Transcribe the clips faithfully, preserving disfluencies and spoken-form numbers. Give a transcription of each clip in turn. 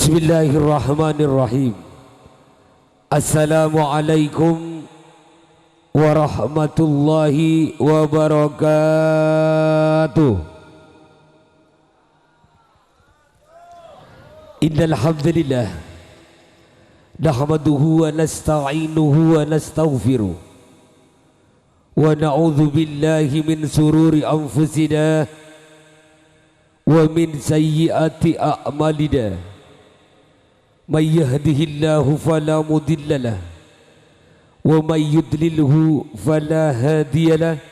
Bismillahirrahmanirrahim. Assalamualaikum warahmatullahi wabarakatuh. Innal hamdalillah, nahmaduhu wa nasta'inuhu wa nastaghfiruh, wa na'udzu billahi min syururi anfusina wa min sayyiati a'malina. May yahdihillahu fala mudhillalah, wa may yudlilhu fala hadiyalah.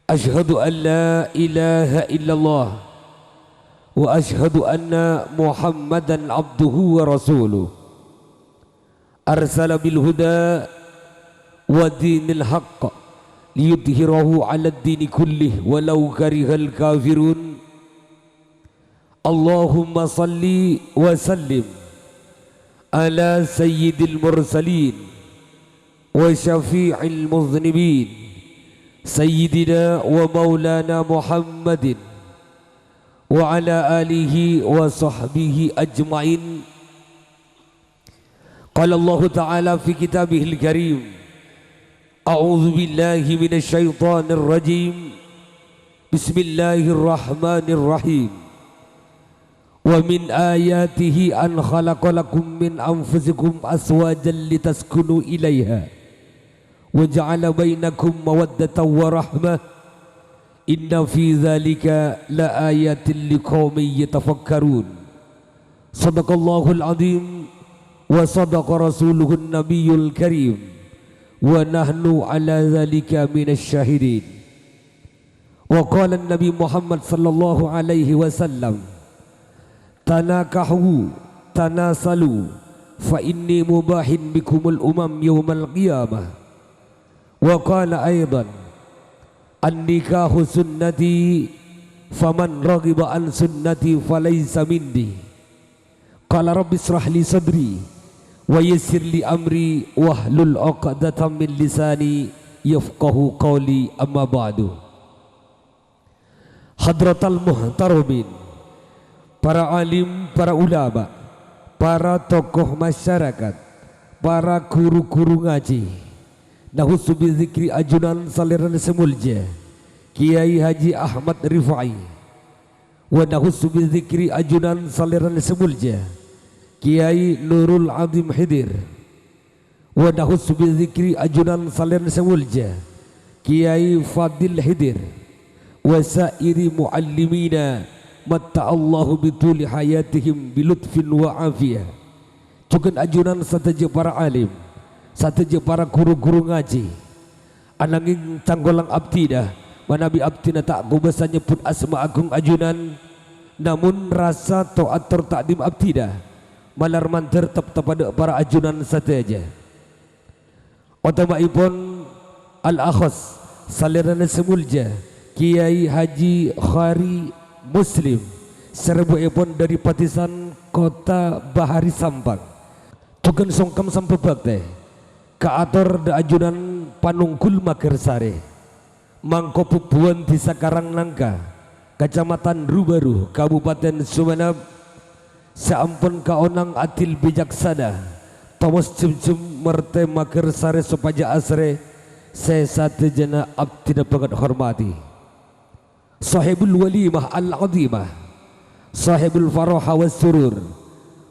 Asyhadu an la ilaha illallah, wa asyhadu anna Muhammadan abduhu wa rasuluh. Arsala bil huda wa dinil haqq liyudhhirahu 'alad dini kullih walau karihal kafirun. Allahumma shalli wa sallim ala sayyidil mursalin wa syafi'il mudznibin, sayyidina wa maulana Muhammadin wa ala alihi wa sahbihi ajma'in. Qala Allahu ta'ala fi kitabihil karim, a'udzu billahi minasy syaithanir rajim. Bismillahirrahmanirrahim. Wa min ayatihi an khalaqa lakum min anfusikum azwajan litaskunu ilaiha wa ja'ala bainakum mawaddatan wa rahmah. Inna fi dzalika la ayatin liqaumin yatafakkarun. Shadaqallahul adzim wa shadaqa rasuluhun nabiyul karim, wa nahnu ala dzalika minasy syahidin. Wa qala Nabi Muhammad sallallahu alaihi wasallam, "Tanakahu, tanasalu, fa inni mubahin bikumul umam yaumal qiyamah." Wa qala aidan, "An-nikahu sunnati, faman raghiba an sunnati falaysa minni." Qala, "Rabbi israh li sadri, wa yassir li amri, wahlul 'uqdatam min lisani, yafqahu qawli, amma ba'du." Hadratal muhtaramin, para alim, para ulama, para tokoh masyarakat, para guru-guru ngaji. Nahussu bidzikri ajunan salèrana sè molja, Kiai Haji Ahmad Rifai. Wa nahussu bidzikri ajunan salèrana sè molja, Kiai Nurul Azim Khidir. Wa nahussu bidzikri ajunan salèrana sè molja, Kiai Fadil Khidir, wa sa'iri mu'allimina, matta'allahu bituli hayatihim bilutfin wa afiyah. Jhughân ajunan sadhâjâ para alim, sadhâjâ para guru-guru ngaji. Ananging cangkolang abdhina, manabi abdhina ta' kobâsa nyebbhut asma agung ajunan, namong rasa to'at tor ta'dhim abdhina malar mandhâr tep-teppa'na para ajunan sadhâjâ. Otama'èpon al-akhos, salèrana sè molja, Kiai Haji Khari Muslim, sè rabuèpon dâri Padhisan Kottha Bahari Sampang. Jhughân songkem sambhâ bhâktè kaator dâ' ajunan panonggul Maghârsarè. Mangko bhubbuwân Dhisa Karangnangka, Kacamatan Rubaru, Kabupaten Sumenep, sè ampon kaonang adil bicaksana, tomos jhemjhem martè Maghârsarè sopajâ asrè, sè sadhâjâna abdhina bhânget hormadhi. Shahibul walimah al-azimah, shahibul faroha was surur,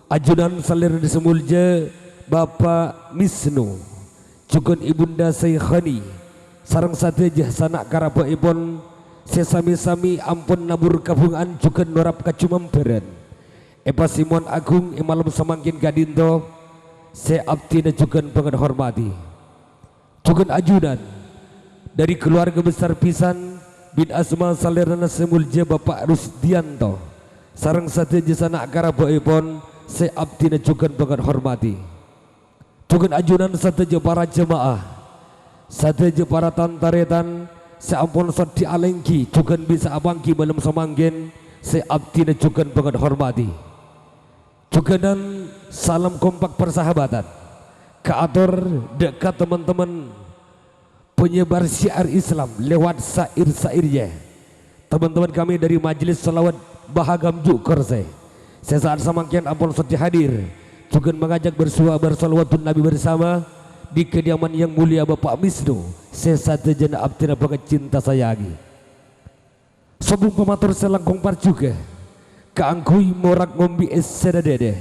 ajunan salèrana sè molja Bapa' Misnu, jhughân Ibunda Saikhani, sareng sadhâjâ sana' karabhâ'èpon sè sami-sami ampon nabur kabhunga'an jhughân norap kajumambhârân è pasimon agung è malem samangkèn ka'dinto, sè abdhina jhughân bhânget hormadhi. Jhughân ajunan dâri kalowarga besar pisan bin asma salèrana sè molja Bapa' Rusdianto, sareng sadhâjâ sana' karabhâ'èpon sè abdhina jhughân bhânget hormadhi. Jhughân ajunan sadhâjâ para jema'ah, sadhâjâ para tan-tarètan sè ampon soddhi alèngghi jhughân bisa apangghi malem samangkèn sè abdhina jhughân bhânget hormadhi. Jhughânan salam kompak persahabatan kaator dâ' ka teman-teman penyebar syiar Islam lewat syair-syairnya. Teman-teman kami dari Majelis Shalawat Baha Gamjuk Korsè, Sè sa'at samangkèn ampon sèdhâ hadir, jhughân mangajhâk bersuah bersolawatun Nabi bersama di kediaman yang mulia Bapak Misnu, sè sadhâjâna abdhina bhângèt cinta sayangi. Sobung pamator sè langkong parjhughâ kaangghuy morak ngombhi èssèna dhâdhâ.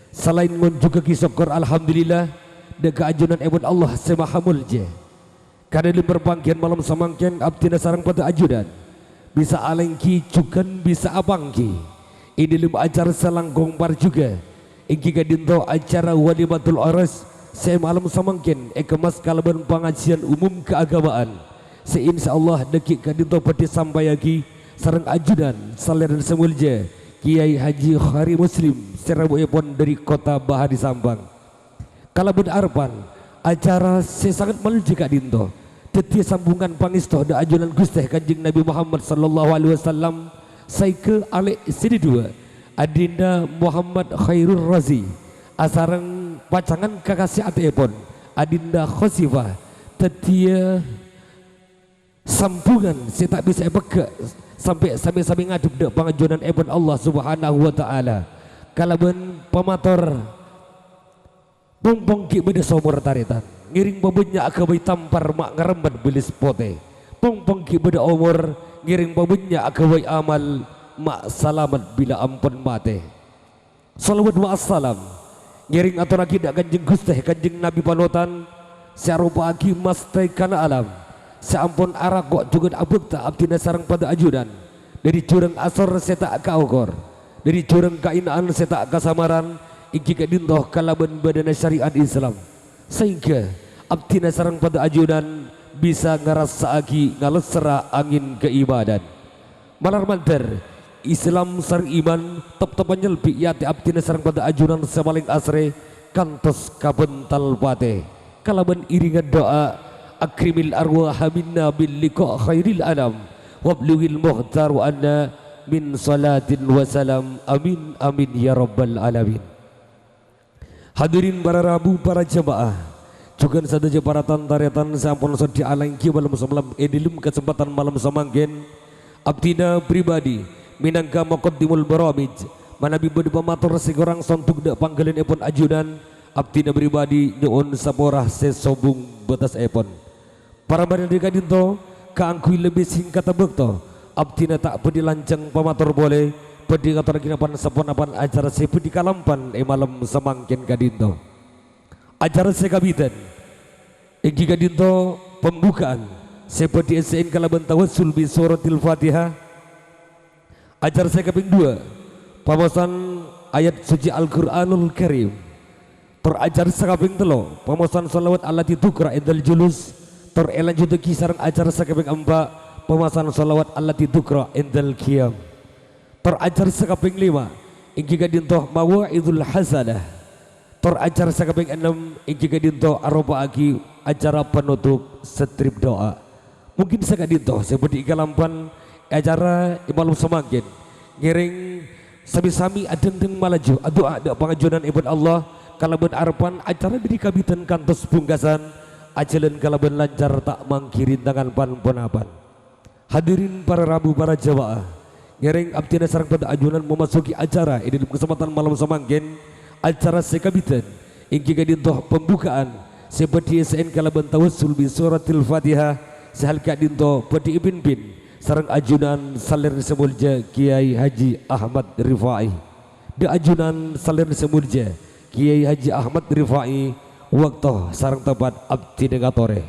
Salaèn ngonjhughâghi sokkor alhamdulillah dhâ' ka ajunanèpon Allah sè maha molja. Ka dhâlem parpangghiyân malem samangkèn abdhina sareng padâ ajunan bisa alèngghi jhughân bisa apangghi è dhâlem acara sè langkong parjhughâ, èngghi ka'dinto acara Walimatul Urus sè malem samangkèn èkemmas kalabân pangajiyân umum kaagamaan sè insyaallah dhâggi' ka'dinto bhâdhi sampayyaghi sareng ajunan salèrana sè molja Kiai Haji Khari Muslim sè rabuèpon dhâri Kota Bahari Sampang. Kalabân arebbhân acara sè sanget molja ka'dinto dhâddhiyâ sambungan pangèsto dhâ' ajunan Ghustè Kanjeng Nabi Muhammad sallallahu alaihi wasallam, saèngghâ alè' sè dhâduwâ, Adinda Muhammad Khairur Razi, asareng pacangan kakasè atèèpon, Adinda Khosifah, dhâddhiyâ sambungan sè ta' bisa èpegghâ' sampè' samè-samè ngadhep dhâ' pangajunanèpon Allah Subhanahu wa Ta'ala. Kalabân pamator, pong-pong ghi' bâdâ somor tarètan, ngèrèng pabânnya' aghâbây tampar ma' ngarembat bâlis potè. Pong-pong ghi' bâdâ omor, ngèrèng pabânnya' aghâbây amal ma' salamet bilâ ampon matè. Shalawat wa assalam ngèrèng atorraghi dhâ' Kanjeng Ghustè Kanjeng Nabi Panotan sè aropa'aghi masthèkana alam, sè ampon arako' jhughân abhâkta abdhina sareng padâ ajunan dhâri jhurâng asor sè ta' kaokor, dhâri jhurâng kaèna'an sè ta' kasamaran, èngghi ka'dinto kalabân bâdâna syariat Islam, saèngghâ abdhina sareng padâ ajunan bisa ngarassa'aghi ngalesserra angèn kaimanan. Malar mandhâr, Islam sareng iman tep-teppan nyelbi' è atè abdhina sareng padâ ajunan sè palèng asrè kantos ka bhântal patè. Kalabân irèngan du'a, "Akrimil arwaha minna bil liqa' khairil anam, wablughil mukhtaru anna min shalatin wa salam." Amin, amin, ya rabbal alamin. Hadirin para rabu, para jamaah, jhughân sadhâjâ para tan-tarètan sè ampon sèdhâ alèngghi malem samalem è dhâlem kasempadhân malem samangkèn. Abdhina pribadi, mènangka muqaddimul baramij, manabi bâdâ pamator sè korang sondhuk dhâ' pangghâliyânèpon ajunan, abdhina pribadi nyo'on sapora sè sobung bâtessèpon. Para bhâdhân dhâri ka'dinto, kaangghuy lebbi sèngkatta bâkto, abdhina ta' bhâdhi lanjhâng pamator polè, bhâdhi ngatorraghi pan-saponapan acara sè bhâdhi kalampan è malem samangkèn ka'dinto. Acara sè kabidhân, èngghi ka'dinto pembukaan sè bhâdhi èssè'è kalabân tawassul bi suratil Fatihah. Acara sè kapèng duwâ', pamaosan ayat suci Al-Qur'anul Karim. Tor acara sè kapèng tello', pamaosan shalawat allati tuqra' indal julus. Tor èlanjuttaghi sareng acara sè kapèng empa', pamaosan shalawat allati tuqra' indal qiyam. Tor acara sè kapèng lèma', èngghi ka'dinto mawa'idul hasanah. Tor acara sè kapèng ennem èngghi ka'dinto aropa'aghi acara panutup strip du'a. Mungkin saka'dinto sè bhâdhi kalampan è acara è malem samangkèn. Ngèrèng sami-sami adhengdheng malajhu adu'a dhâ' pangajunanèpon Allah kalabân arebbhân acara dhâri kabidhân kantos pungkasan ajhâlân kalabân lancar ta' mangghi rintangan pan-ponapan. Hadirin para rabu, para jamaah, ngèrèng abdhina sareng padâ ajunan mamasogi acara è dhâlem kasempadhân malem samangkèn. Acara sè kabidhân èngghi ka'dinto pembukaan sè bhâdhi èssè'è kalabân tawassul bi suratil Fatihah, sè hal ka'dinto bhâdhi èpimpin sareng ajunan salèrana sè molja Kiai Haji Ahmad Rifai. Dhâ' ajunan salèrana sè molja Kiai Haji Ahmad Rifai, wakto sareng tempat abdhina ngatorè.